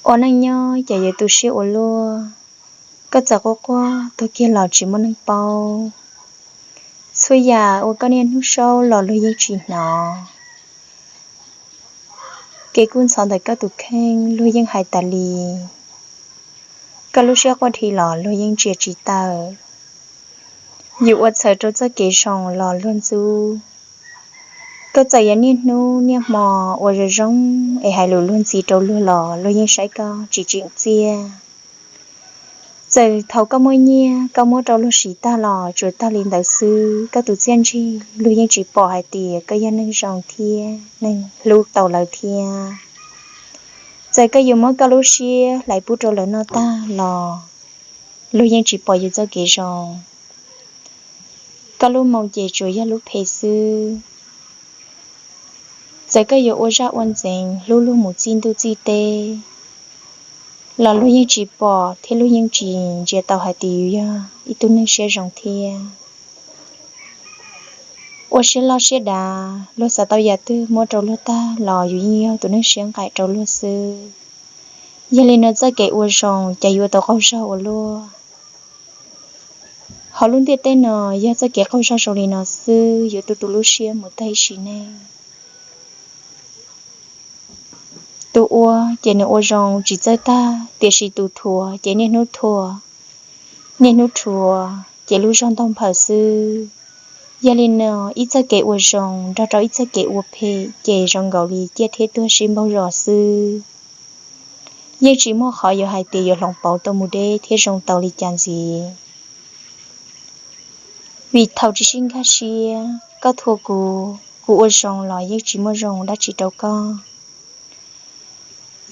Ua neej nyob ces yuav tu siab ua luaj, koj txawm quaj quaj tuag kiag los tsis muaj neeg paub. Txhua yam uas koj niaj hnub saub los luag yeej tsis hnov. Kev kub ntxhov ntawm koj tus kheej luag yeej hais tas li. Koj lub siab quaj dhi los luag yeej ntsia tsis tawm. Yus ua txhawm rau txoj kev zoo los luag ntxub. Koj txawm yuav niaj hnub niaj hmo ua zoo zoo es hais lus luag ntxhi rau luag los luag yeej saib koj tsis tseem txiaj. Txawm thaum koj muaj nyiaj koj muab rau luag siv tag los tsuas tag li ntawd xwb, koj tus txiaj ntsig luag yeej tsis pom hais tias koj yog neeg zoo thiab neeg hlub tau lawv thiab. Txawm koj yuav muab koj lub siab hlais pub rau lawv noj tag los luag yeej tsis pom yus txoj kev zoo. Koj lub moo ces tsuas yog lub phem xwb. Txawm koj yuav ua zaj ua ntxeev hlub luag mus txij ntuj txij teb los luag yeej tsis pom thiab luag yeej tsis ntsia tau hais tias yus yog ib tug neeg siab zoo thiab. Ua siab loj siab dav, luag xav tau yam twg muab rau luag tag los yus yeej yog tus neeg siab nqaim rau luag xwb. Yog li no txoj kev ua zoo ces yuav tau qaug zog ua luaj. Hauv lub ntiaj teb no yog txoj kev qaug zog zoo li no xwb, yuav tu tu lub siab mus tag ib sim neej. Tus ua ces nws ua zoo tsis txawj tag, tiam sis tus thuam ces niaj hnub thuam, niaj hnub rhuav ces lub zog ntau nphawm xwb. Yog li no ib txoj kev ua zoo nrog rau ib txoj kev ua phem ces zoo nkaus li ciaj thiab tuag sib npaug zos xwb. Yeej tsis muaj qhov yuav hais tias yuav hloov pauv tau mus deb thiab zoo tau li cas ntxiv. Vim thaum tsis sib nkag siab, koj thuam kuv, kuv ua zoo los yeej tsis muaj zoo dab tsi rau koj.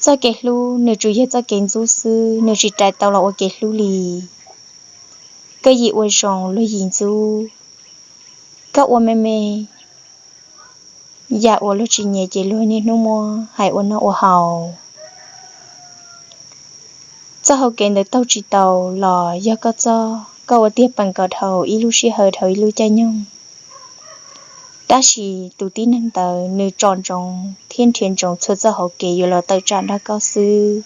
Txoj kev hlub nws tsuas yog txoj kev ntxub xwb, nws tsis rais tau los ua kev hlub li. Koj yim ua zoo luag yim ntxub, koj ua me me yam uas luag tsis nyiam ces luag niaj hnub muab hais ua noj ua haus. Txoj hau kev ntawd taug tsis tau los yog koj txoj, koj ua tiag peem kom dhau ib lub sij hawm dhau ib lub caij nyoog. Tab sis tus tib neeg ntawd nws tsom ntsoov thiab nrhiav ntsoov txhua txoj hau kev yuav los tawm tsam nrog koj xwb,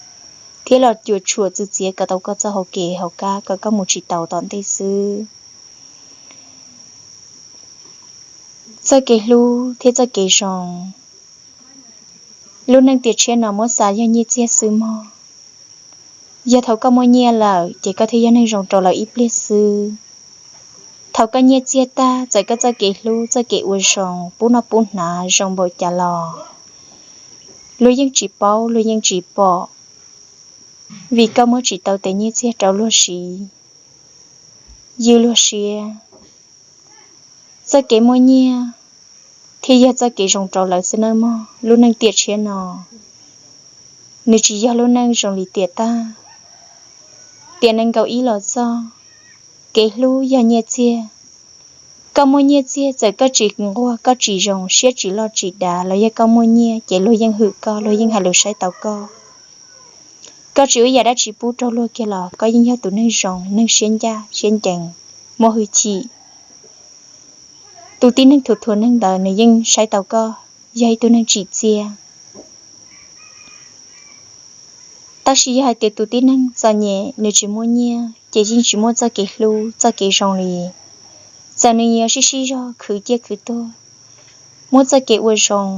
thiab los cuam tshuam txwv txiav kom tau koj txoj hau kev hauv kab kom koj mus tsis tau tom ntej xwb. Txoj kev hlub thiab txoj kev zoo, lub neej tiam tshiab no muab xav yog nyiaj txiag xwb mog. Yog thaum koj muaj nyiaj lawm ces koj thiaj yog neeg zoo rau lawv ib pliag xwb. Thaum koj nyiaj txiag tag, txawm koj txoj kev hlub txoj kev ua zoo pub noj pub hnav zoo npaum cas los luag yeej tsis paub, luag yeej tsis pom, vim koj muab tsis tau tes nyiaj txiag rau luag siv, ywj luag siab. Txoj kev muaj nyiaj thiaj yog txoj kev zoo rau lawv xwb nawb mog. Lub neej tiam tshiab no nws tsis yog lub neej zoo li tiam tag. Tiam nees nkaum ib los txog, kev hlub yog nyiaj txiag. Koj muaj nyiaj txiag, txawm koj tsis nquag, koj tsis zoo, siab tsis loj tsis dav los yog koj muaj nyiaj ces luag yeej hwm koj, luag yeej hais lus saib taus koj. Koj tsis ua yam dab tsi pub rau luag kiag los koj yeej yog tus neeg zoo, neeg siab ncaj siab ncees, muaj hwj chim. Tus tib neeg thuam thuam neeg ntawd nws yeej saib taus koj yog ib tug neeg tsim txiaj. Tab sis yog hais tias tus tib neeg txom nyem nws tsis muaj nyiaj ces yeej tsis muaj txoj kev hlub txoj kev zoo li. Txawm nws yuav sib sib zog khwv ciaj khwv tuag, muab txoj kev ua zoo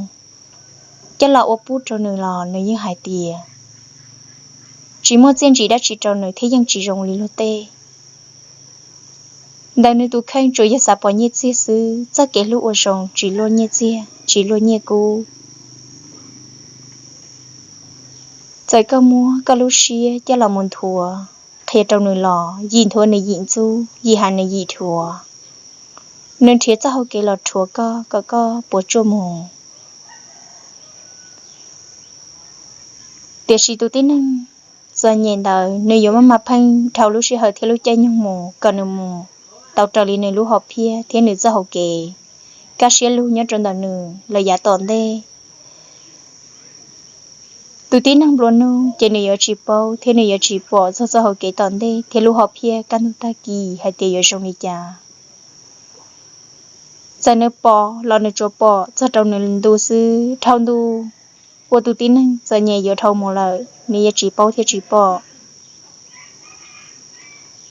coj los ua pub rau nws los nws yeej hais tias tsis muaj txiaj ntsig dab tsi rau nws thiab yeej tsis zoo li luag tej. Ntawm nws tus kheej tsuas yog xav pom nyiaj txiag xwb, txoj kev hlub ua zoo tsis luaj nyiaj txiag, tsis luaj nyiaj kub. Txawm koj muab koj lub siab coj los mus nthuav qhia rau nws los yim nthuav nws yim ntxub, yim hais nws yim dhuav. Nws nrhiav txoj hau kev los rhuav koj kom koj puas tsuaj mus. Tiam sis tus tib neeg txom nyem ntawd nws yuav maj mam pheej dhau lub sij hawm thiab lub caij nyoog mus kom nws mus tau raws li nws lub hom phiaj thiab nws txoj hau kev kaj siab lug nyob rau ntawm nws lawm yav tom ntej. Tus tib neeg nplua nuj ces nws yuav tsis paub thiab nws yuav tsis pom txog txoj hau kev tom ntej thiab lub hom phiaj kaj ntug tag kis hais tias yuav zoo li cas. Txawm nws pom los nws tsuas pom txog rau nws ntu xwb, dhau ntu uas tus tib neeg txom nyem yuav dhau mus lawm nws yuav tsis paub thiab tsis pom.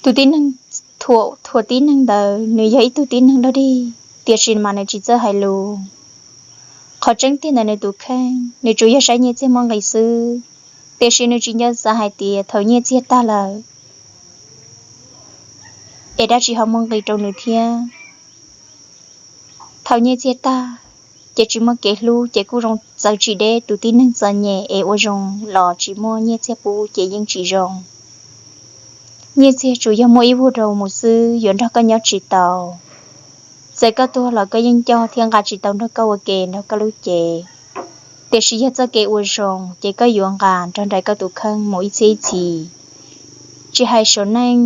Tus tib neeg thuam tib neeg ntawd nws yog ib tug tib neeg dog dig, tiam sis mas nws tsis txawj hais lus. Qhov tseeb tiag ntawm nws tus kheej nws tsuas yog saib nyiaj txiag muaj nqis xwb, tiam sis nws tsis nco xav hais tias thaum nyiaj txiag tag lawm es dab tsi ho muaj nqis rau nws thiab. Thaum nyiaj txiag tag ces tsis muaj kev hlub, ces kuj zoo txawv tsis deb. Tus tib neeg txom nyem es ua zoo los tsis muaj nyiaj txiag pub ces yeej tsis zoo. Nyiaj txiag tsuas yog muaj ib vuag rau mus xwb, yuav nrog koj nyob tsis tau. Txawm koj tuag los koj yeej coj thiab nqa tsis tau nrog koj ua ke nrog koj lub cev. Tiam sis yog txoj kev ua zoo ces koj yuav nqa nrog nraim koj tus kheej mus ib txhiab ib txhis. Tsis hais saum neej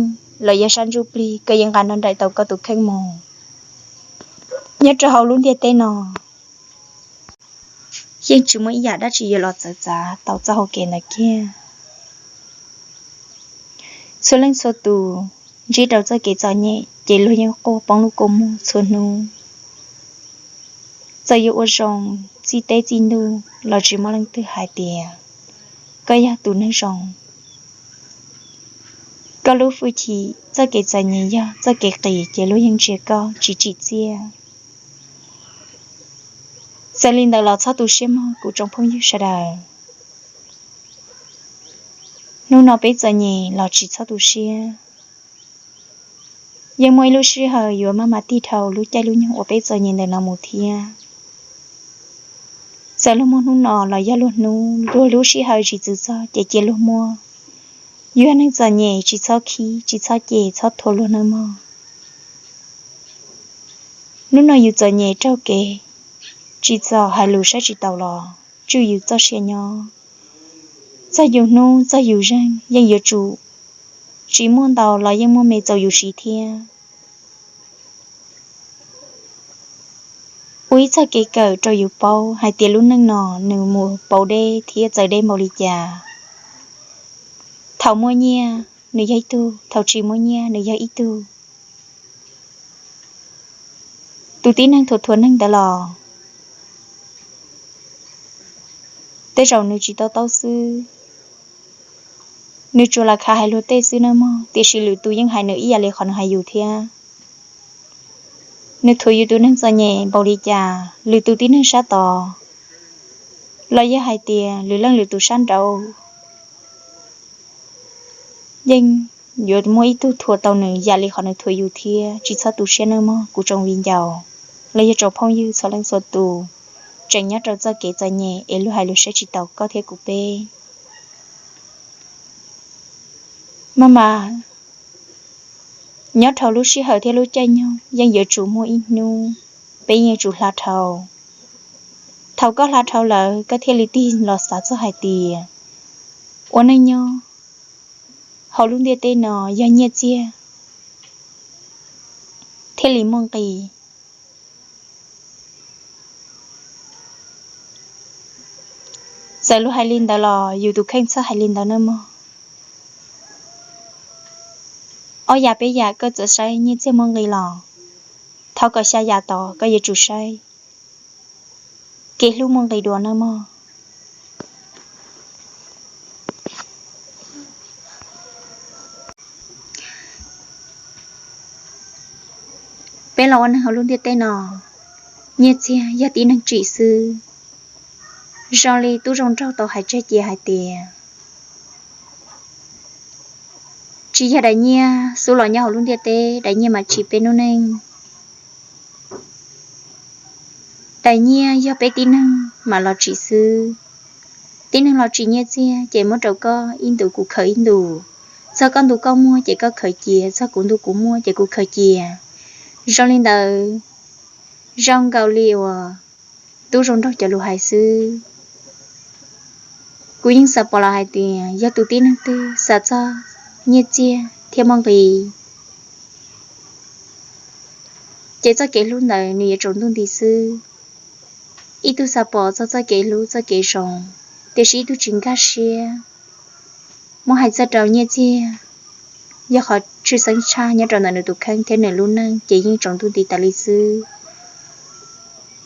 los yog sab ntsuj plig koj yeej nqa nrog nraim tau koj tus kheej mus. Nyob rau hauv lub ntiaj teb no yeej tsis muaj ib yam dab tsi yuav los txawv txav tau txoj hau kev ntawd kiag. Txhua leej txhua tus ntsib rau txoj kev txom nyem ces luag yeej quaj poob lub kua muag txhua hnub. Txawm yuav ua zoo txij teb txij ntuj los tsis muaj leej twg hais tias koj yog tus neeg zoo. Koj lub hwj chim txoj kev txom nyem yog txoj kev qis ces luag yeej ntsia koj tsis tsim txiaj. Txawm li ntawd los txhob tu siab mog kuv tsoom phooj ywg sawv daws. Hnub no peb txom nyem los tsis txhob tu siab. Yeej muaj ib lub sij hawm yuav maj mam tig dhau lub caij lub nyoog uas peb txom nyem ntawm no mus thiab. Txawm luag muaj hnub no los yog luag hnub, luag lub sij hawm tsis txwv txog ces cia luag muaj. Yog neeg txom nyem tsis txhob khib, tsis txhob cem, txhob thuam luag nawb mog. Hnub no yus txom nyem raug kev, tsis txom hais lus saib tsis taus los tswj yus txoj sia nyob. Txog yus hnub txog yus zeeg yeej yuav tsum tsis muaj ntau los yeej muaj me txaus yus siv thiab. Ua ib txoj kev kawm rau yus paub hais tias lub neej no nws mus pauv deb thiab txawv deb npaum li cas. Thaum muaj nyiaj nws yog ib tug, thaum tsis muaj nyiaj nws yog ib tug. Tus tib neeg thuam thuam neeg ntawd los tej zaum nws tsis tau taub xwb, nws tsuas lam khav hais luag tej xwb nawb mog, tiam sis lwm tus yeej hais nws ib yam li qhov nws hais yus thiab. Nws thuam yus tus neeg txom nyem npaum li cas, lwm tus tib neeg sab tod los yog hais tias lwm leej lwm tus sab nraud yeej yuav muaj ib tug thuam tau nws yam li qhov nws thuam yus thiab. Tsis txhob tu siab nawb mog kuv tsoom viv ncaus los yog tsoom phooj ywg txhua leej txhua tus tseem nyob rau txoj kev txom nyem es luag hais lus saib tsis taus koj thiab kuv peb. Maj mam nyob dhau lub sij hawm thiab lub caij nyoog yeej yuav tsum muaj ib hnub peb yeej yuav tsum hla dhau. Thaum koj hla dhau lawm koj thiaj li tig los xav txog hais tias ua neej nyob hauv lub ntiaj teb no yog nyiaj txiag thiaj li muaj nqis. Txawm luag hais li ntawd los yus tus kheej txhob hais li ntawd nawb mog. Ob yam peb yam koj txawm saib nyiaj txiag muaj nqis los thov kom xya yam tod koj yuav tsum saib kev hlub muaj nqis dua nawb mog. Peb los ua neeg hauv lub ntiaj teb no, nyiaj txiag yog tib neeg tsim xwb. Zoo li tub zoo nraug tau hais tseg cia hais tias tsis yog daim nyiaj xub los nyob hauv lub ntiaj teb, daim nyiaj mas tsim peb lub neej. Daim nyiaj yog peb tib neeg mam los tsim xwb. Tib neeg los tsim nyiaj txiag ces muab rau koj ib ntus kuv khaws ib ntus. Txog koj ntu koj muaj ces koj khaws cia, txog kuv ntu kuv muaj ces kuv khaws cia. Zoo li ntawd, zoo nkaus li uas tub zoo nraug cov lus hais xwb. Kuv yeej xav pom los hais tias yog tus tib neeg twg xav txog nyiaj txiag thiab muaj nqis, ces txoj kev hlub ntawd nws yuav tsaus ntuj nti xwb. Ib tug xav pom txog txoj kev hlub txoj kev zoo, tiam sis ib tug tsis nkag siab. Muab hais txog rau nyiaj txiag, yog qhov tshwj xeeb tshaj nyob rau ntawm nws tus kheej thiab nws lub neej ces yeej tsaus ntuj nti tas li xwb.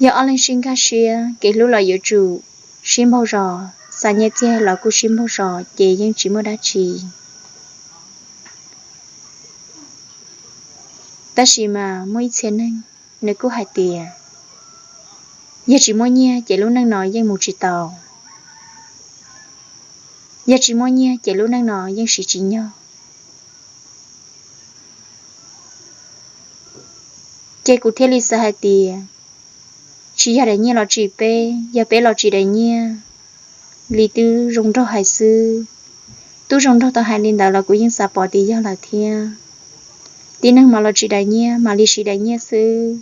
Yog ob leeg sib nkag siab, kev hlub los yuav tsum sib npaug zos, xa nyiaj txiag los kuj sib npaug zos ces yeej tsis muaj dab tsi. Tab sis mas muaj ib txhia neeg nws kuj hais tias yog tsis muaj nyiaj ces lub neej no yeej mus tsis tau, yog tsis muaj nyiaj ces lub neej no yeej siv tsis nyog. Ces kuv thiaj li xav hais tias tsis yog daim nyiaj los tsim peb, yog peb los tsim daim nyiaj li twb zoo nraug hais xwb. Twb zoo nraug tau hais li ntawd los kuv yeej xav pom tias yog lawm thiab. Tib neeg mam los tsim daim nyiaj mam li siv daim nyiaj xwb.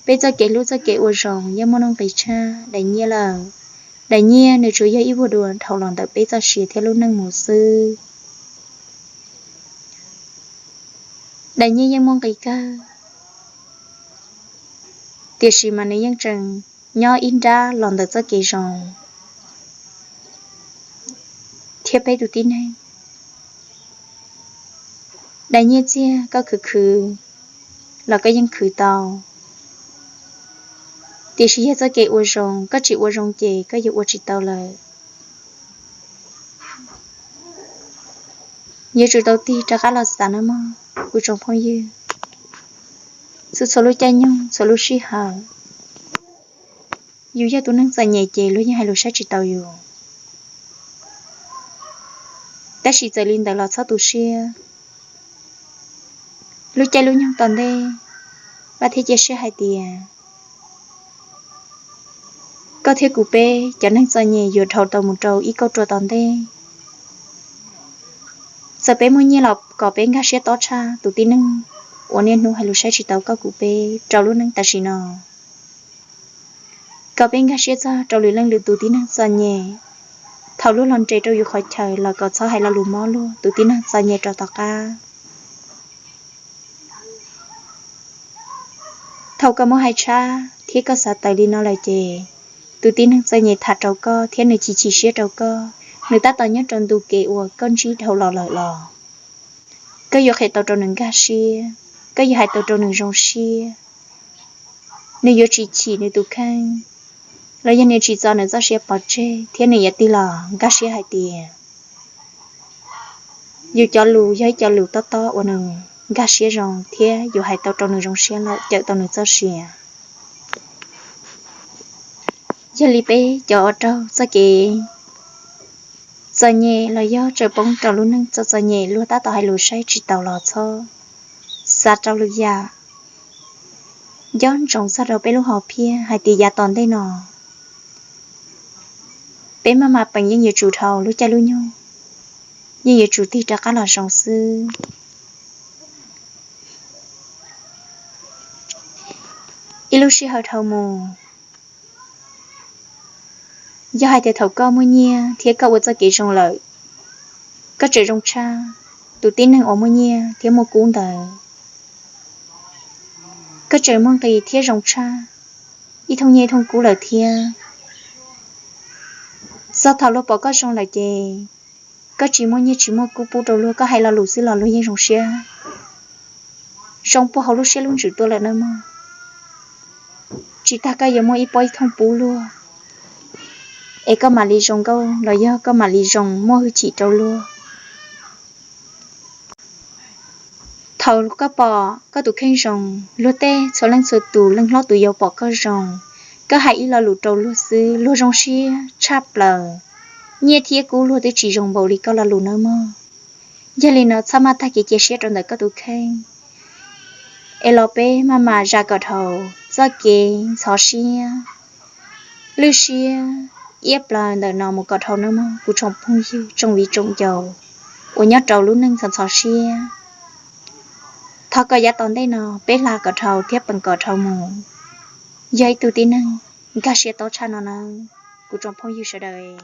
Peb txoj kev hlub txoj kev ua zoo yeej muaj nuj nqis tshaj daim nyiaj lawm. Daim nyiaj nws tsuas yog ib vuag dua dhau los ntawm peb txoj sia thiab lub neej mus xwb. Daim nyiaj yeej muaj nqis kawg, tiam sis mas nws yeej tseem nyob ib nrab los ntawm txoj kev zoo thiab peb tus tib neeg. Daim nyiaj txiag koj khwv khwv los koj yeej khwv tau, tiam sis yog txoj kev ua zoo koj tsis ua zoo ces koj yuav ua tsis tau lawm. Yuav tsum tau tig rov qab los xav nawb mog kuv tsoom phooj ywg. Txhua txhua lub caij nyoog txhua lub sij hawm, yus yog tus neeg txom nyem ces luag yeej hais lus saib tsis taus yus. Tab sis txawm li ntawd los txhob tu siab. Lub caij lub nyoog tom ntej, Vaj thiaj cia siab hais tias koj thiab kuv peb cov neeg txom nyem yuav dhau tau mus rau ib kauj ruam tom ntej. Txawm peb muaj nyiaj los kom peb nkag siab tob tshaj tus tib neeg uas niaj hnub hais lus saib tsis taus koj kuv peb rau lub neej tam sim no. Kom peb nkag siab txog rau lwm leej lwm tus tib neeg txom nyem. Thaum luag los nres rau yus qhov chaw los kom txhob hais lo lus mob luag tus tib neeg txom nyem rau tom qab. Thaum koj muab hais tshab thiab koj xav tawm li no lawm ces tus tib neeg txom nyem tham rau koj thiab nws chim chim siab rau koj, nws tab tom nyob rau ntu kev uas koj ntsib dhau los lawm los koj yuav qhia tau rau nws nkag siab, koj yuav hais tau rau nws zoo siab. Nws yuav tsis chim nws tus kheej, los yog nws tsis txo nws txoj sia pov tseg thiab nws yuav tig los nkag siab hais tias yus cov lus yog ib co lus tob tob uas nws nkag siab zoo thiab yus hais tau rau nws zoo siab lawm cawm tau nws txoj sia. Yog li peb cov uas raug txoj kev txom nyem los yog tsaws poob rau lub neej txom txom nyem luag tab tom hais lus saib tsis taus los txhob xav rau lwm yam. Nco ntsoov txog rau peb lub hom phiaj hais tias yav tom ntej no peb maj mam peem yeej yuav tsum dhau lub caij lub nyoog, yeej yuav tsum tig rov qab los zoo xwb. Ib lub sij hawm dhau mus, yog hais tias thaum koj muaj nyiaj thiab koj ua txoj kev zoo lawm, koj tseem zoo tshaj tus tib neeg uas muaj nyiaj thiab muaj kub ntawd. Koj tseem muaj nqis thiab zoo tshaj ib thooj nyiaj ib thooj kub lawm thiab. Txog thaum luag pom koj zoo lawm ces koj tsis muaj nyiaj tsis muaj kub pub rau luag, koj hais lo lus xwb los luag yeej zoo siab, zoo puag hauv lub siab lub ntsws tuaj lawm nawb mog. Tsis tas koj yuav muaj ib pob ib thooj pub luag, es koj mam li zoo nkauj los yog koj mam li zoo muaj hwj chim rau luag. Thaum koj pom koj tus kheej zoo, luag tej txhua leej txhua tus leej hlob tus yau pom koj zoo, koj hais ib lo lus rau luag xwb luag zoo siab tshaj plaws. Nyiaj thiab kub luag twb tsis zoo npaum li koj lo lus nawb mog. Yog li no txhob maj tag kev cia siab rau ntawm koj tus kheej, es los peb maj mam zam kom dhau txoj kev ntxhov siab, lwj siab iab plaws ntawm no mus kom dhau nawb mog kuv tsoom phooj ywg tsoom viv tsoom ncaus uas nyob rau lub neej ntxhov ntxhov siab. Thov kom yav tom ntej no peb hla kom dhau thiab peem kom dhau mus, yog ib tug tib neeg nkag siab tob tshaj no nawb kuv tsoom phooj ywg sawv daws.